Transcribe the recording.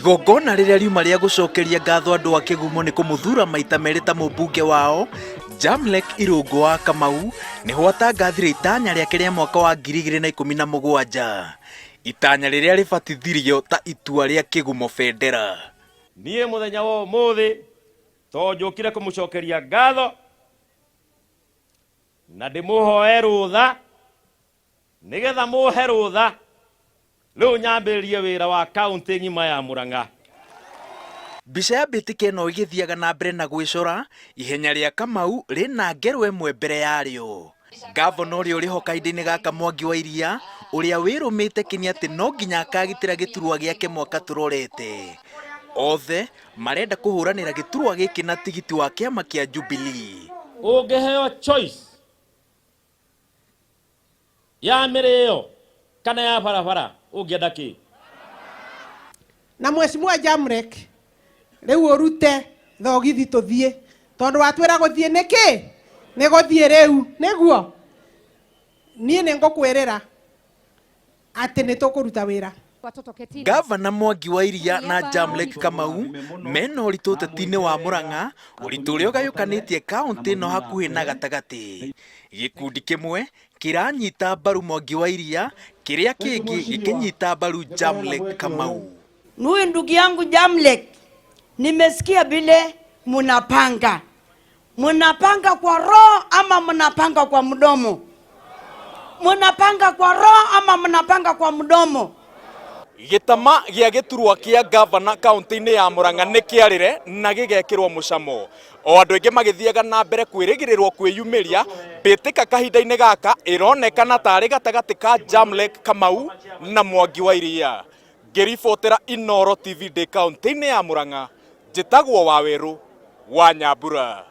Igongona rĩrĩa riuma rĩa gũcokeria ngatho andũ a Kĩgumo nĩ kũmũthura maita merĩ ta mũmbunge wao, Jamlek Irũngũ wa Kamau nĩho atangathire itanya rĩake rĩa mwaka wa 2017. Itanya rĩrĩa rĩbatithirio ta itua rĩa Kĩgumo bendera. Niĩ mũthenya wa ũmũthĩ to njũkire kũmũcokeria ngatho na ndĩmũhoe rũtha nĩgetha mũhe rũtha rĩu nyambĩrĩrie wĩra wa kaũntĩ ng'ima ya Murang'a. Mbica ya mbĩtĩka ĩno ĩgĩthiaga na mbere na gwĩcora, ihenya rĩa Kamau rĩna ngerwa ĩmwe mbere yarĩo. Ngavana ũrĩa ũrĩ ho kahinda-inĩ gaka Mwangi wa Iria, ũrĩa wĩrũmĩte kĩni atĩ no nginya akagitĩra gĩturwa gĩake mwaka tũrorete. Othe marenda kũhũranĩra gĩturwa gĩkĩ na tigiti wa kĩama kĩa Jubilee. Ũngĩheo choice ya mĩrĩo kana ya barabara ũngĩenda kĩ? Na Mheshimiwa Jamrek rĩu ũrute thogithi tũthiĩ tondũ watwĩra gũthiĩ nĩkĩ nĩ gũthiĩ rĩu nĩguo niĩ nĩ ngũkwĩrĩra atĩ nĩ tũkũruta wĩra. Ngavana Mwangi wa Iria na Jamlek Kamau mena ũritũ ũteti-inĩ wa Murang'a, ũritũ ũrĩa ũgayũkanĩtie kaũntĩ ĩno hakuhĩ na gatagatĩ. Gĩkundi kĩmwe kĩranyita mbaru Mwangi wa Iria, kĩrĩa kĩngĩ gĩkĩnyita mbaru Jamlek Kamau. Huyu ndugu yangu Jamlek, nimesikia vile munapanga. Munapanga kwa roho ama munapanga kwa mdomo? Munapanga kwa roho ama munapanga kwa mdomo? Gĩtama gĩa gĩturwa kĩa ngavana kaũntĩ-inĩ ya Murang'a nĩ kĩarĩre na gĩgekĩrwo mũcamo. O andũ aingĩ magĩthiaga na mbere kwĩrĩgĩrĩrwo kwĩyumĩria, mbĩtĩka kahinda-inĩ gaka ĩronekana tarĩ gatagatĩ ka Jamlek Kamau na Mwangi wa Iria. Ngĩribotera Inooro TV ndĩ kaũntĩ-inĩ ya Murang'a, njĩtagwo Wawerũ wa Nyambura.